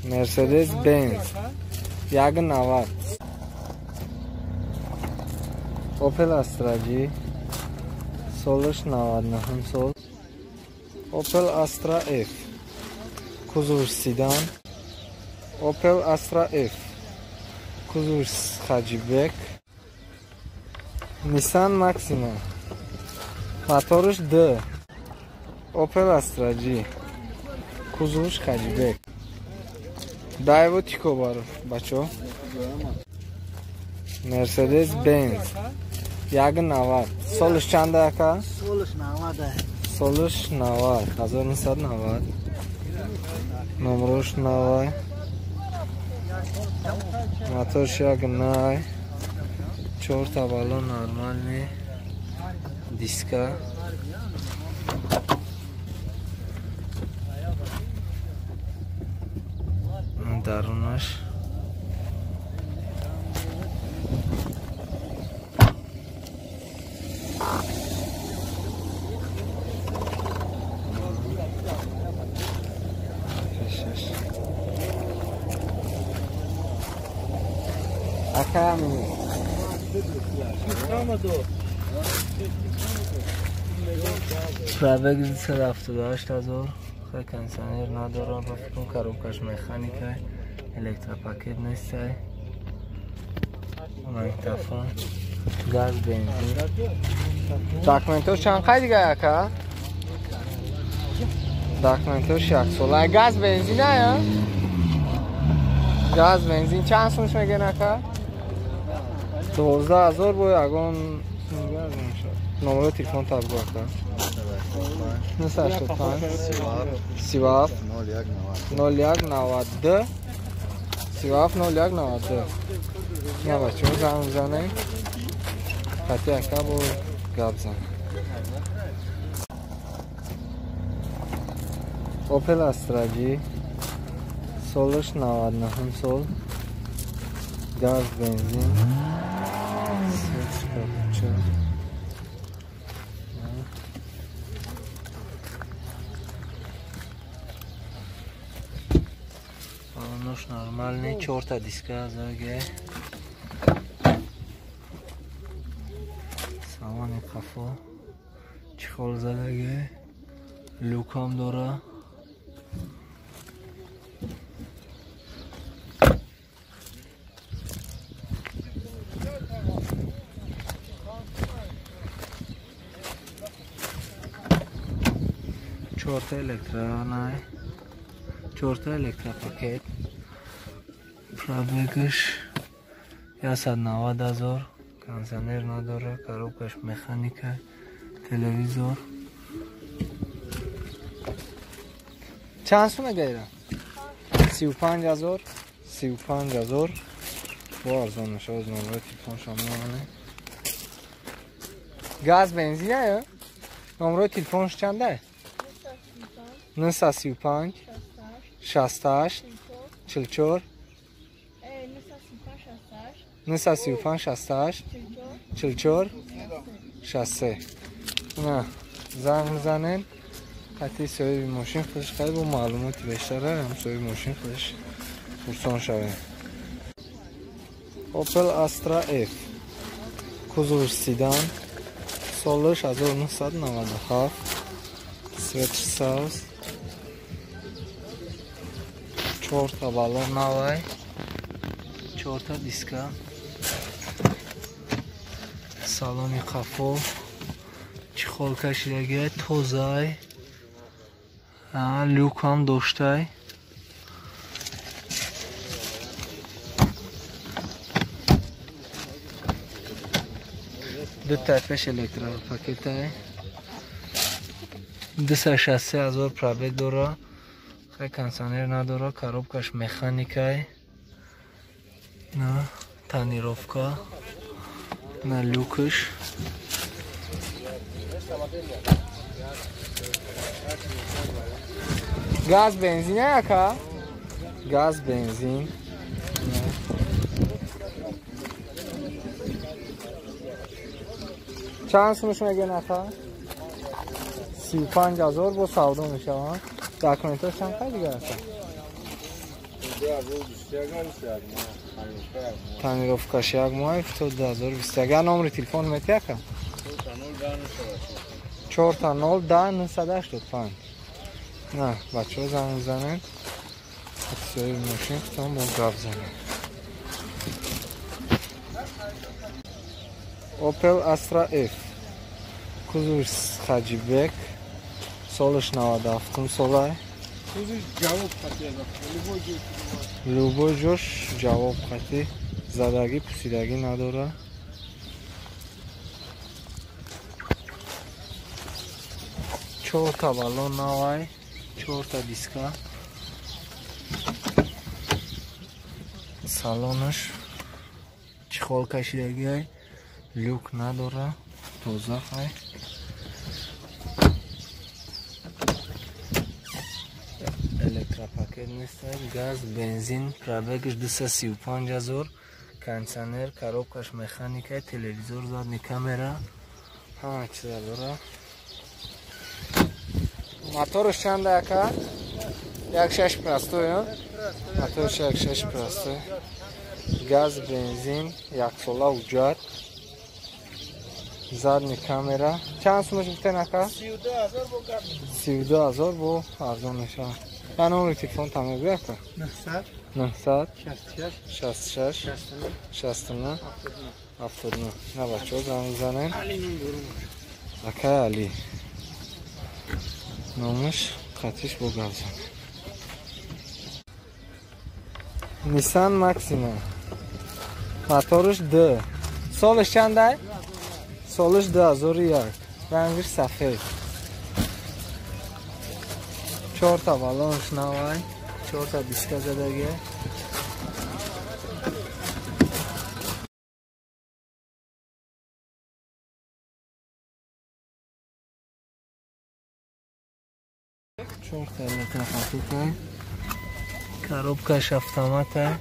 Мерседес Бенз 1,90. Opel Astra G солаш 99 сол. Opel Astra F кузовш седан. Opel Astra F кузовш Хаджибек. Nissan Maxima моторш Д. Opel Astra G кузовш Хаджибек. Дайво Тико бар бачо. Мерседес Бенз 1,90. Солиш чанда ака? Солиш 90. Солиш 90, 1990. Номрош 90. Моторш 1,9. Чорта баллон нормальный. Диска. Дарунаш. Пробег 278 ҳазор. Хай кондиционер надорам, ба фикрам коробкаш механика, электропакет нестай. Магнитофон, газ, бензин. Документош чанд қай дига ака? Документош як сола. Газ бензин ая? Газ бензин чанд сумш мегӯян ака? 12 ҳазор бо ягон газ мешавад. Номерои телефон табгӯ ака. 985 37 01 92 37 01 92. На бачаҳо занг бизанем. Хати ака бо гап зан. Opel Astra G солаш 99 сол. Газ бензин. Свечка. Балонош нормальный, чорта диска заге. Салони қафо чехол задаге, люкам дора. Чорта электронай, чорта электропакет. Пробегаш 190 ҳазор. Кондиционер надора, коробкаш механика, телевизор. Чанд сум мегирад? 35 ҳазор, 35 ҳазор. Бо арзон мешавад, номерои телефоншон мемонад. Газ бензин ая? Номерои телефонш чанда? 935 68 44 935 68 44 63. На занг мезанем. Хати соҳиби мошин худаш хеле бо маълумоти бештара ҳам соҳиби мошин худаш пурсон шавем. Opel Astra F кузовш седан, солаш 1997, светш сабз, чорта баллон навай, чорта диска, салони қафо чехол кашидаги, тозай, люк ҳам доштай. Ду пеш электропакетай, 263 ҳазор пробег дора. Хай кондиционер надора, коробкаш механикай, на тонировка, на люкш. Газ бензин ака? Газ бензин. Чанд сумш мегӯян ака? 35 ҳазор бо савдо мешаванд. Документош чанд қай дигар ака? Тонировкаш як моҳ то 2021. Номери телефон мети ака? 4 0 10 985. На, бачаҳо занг мезанед. Соҳиби мошин худтон бо гап занед. Opel Astra F. Кузовиш Хаҷибек. Солаш 97 сола. Любой ҷош ҷавоб қатӣ. Задагӣ пусидагӣ надора. Чорта баллон навай, чорта диска. Салонаш чехол кашидагиай, люк надора, тоза хай. Электропакет нестай, газ, бензин, пробегаш 235 000, кондиционер, коробкаш механика, телевизор, задний камера, ҳама чиза дора. Моторш чанда ака? 1.6 простой, моторш 1.6 простой. Газ, бензин, яксола ҳуҷҷат, задний камера. Чанд сумаш гуфтен ака? 32 000 бо арзон мешавад. Я номери телефон там мегӯй ака? 900 66 69 79. На бачаҳо занг мезанем. Акай Али. Номаш қатиш бо гап занем. Nissan Maxima. Моторш Д. Солаш чандай? Солаш 2001. Рангаш сафед. Чорта баллонш навай, чорта диска задаги. Чорта электропакета. Коробкаш автомата.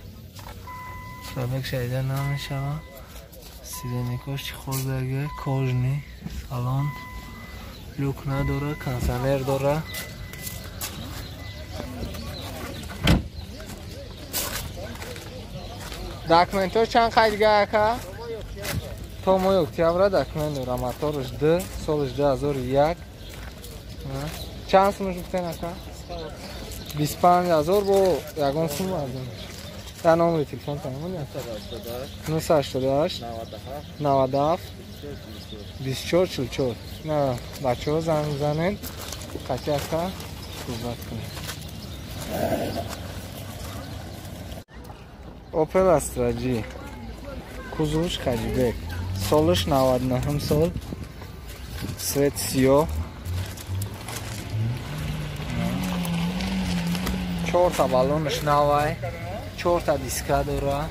Пробег шайда намешава. Сиденикош чехол задаги, кожный салон. Люк надора, кондиционер дора. Документош чанд қайдга ака? То моҳи октябра документ дора. Моторш Д, солаш 2001. Чанд сумаш гуфтен ака? 25 000 бо ягон сум арзон мешавад. Дар номери телефон тамом 988 97 24 44. На бачаҳо занг мезанед, қати ака суҳбат кунед. Opel Astra G. Кузовш Хаҷибек. Солаш 99 сол. Цвет сиёҳ. Чорта баллонаш навай, чорта диска дора.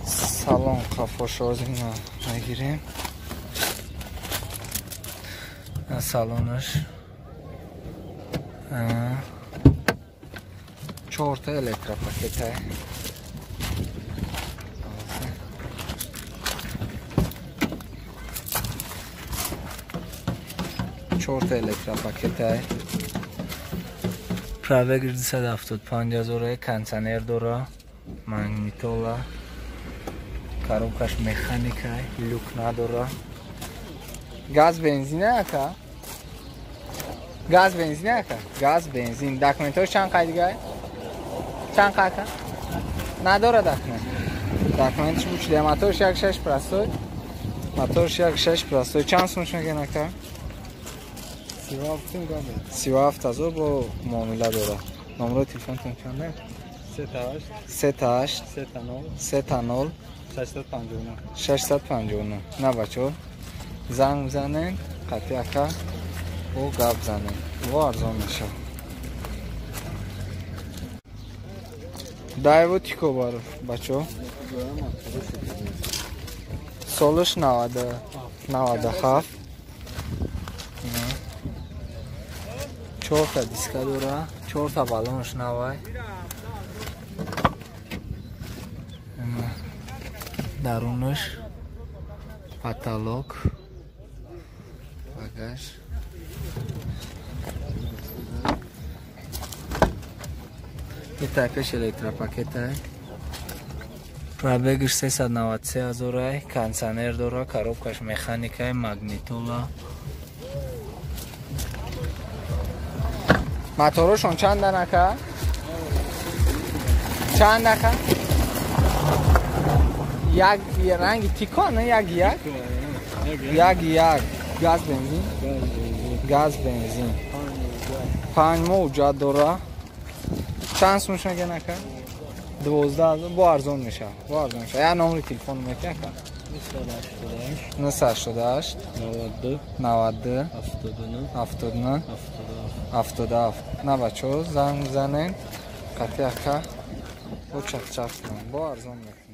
Салон қафошозина мегирем. Салонаш чорта электропакета. Чорта электропакета. Пробег 275 000, кондиционер дора, магнитола, коробкаш механика, люк надора. Газ бензин ака? Газ бензин ака? Газ бензин. Документош чанд қайдгай? Чанд ака? Надора документ. Документш бучида. Моторш 1.6 простой. Моторш 1.6 простой. Чанд сумаш мегӯян ака? 37 000 бо муомила дора. Номерои телефонтон чанд? 38 3 0 659 659. На бачаҳо занг мезанед, қатъи ака бо гап занед. Во арзон мешавад. Дайво Тико бар бачаҳо. Солаш 97. Чорта диска дора, чорта баллонш навай. Дарунаш потолок, багаж. Итай пеш электропакетай. Пробегш 393 ҳазорай, кондиционер дора, коробкаш механикай, магнитола. Моторошон чанд анака? Чанд ака? Як ранги тико, не як як? Як як. Газ бензин? Газ бензин. 5 моҳ ҳуҷҷат дора. Чанд сум меган ака? 12 бо арзон мешавад. Бо арзон мешавад. Я номери телефон мети ака? 988 92 92 79 79 77. 77. На бачо занг занен. Қати ака бо чақчақ кунам. Бо арзон мекунам.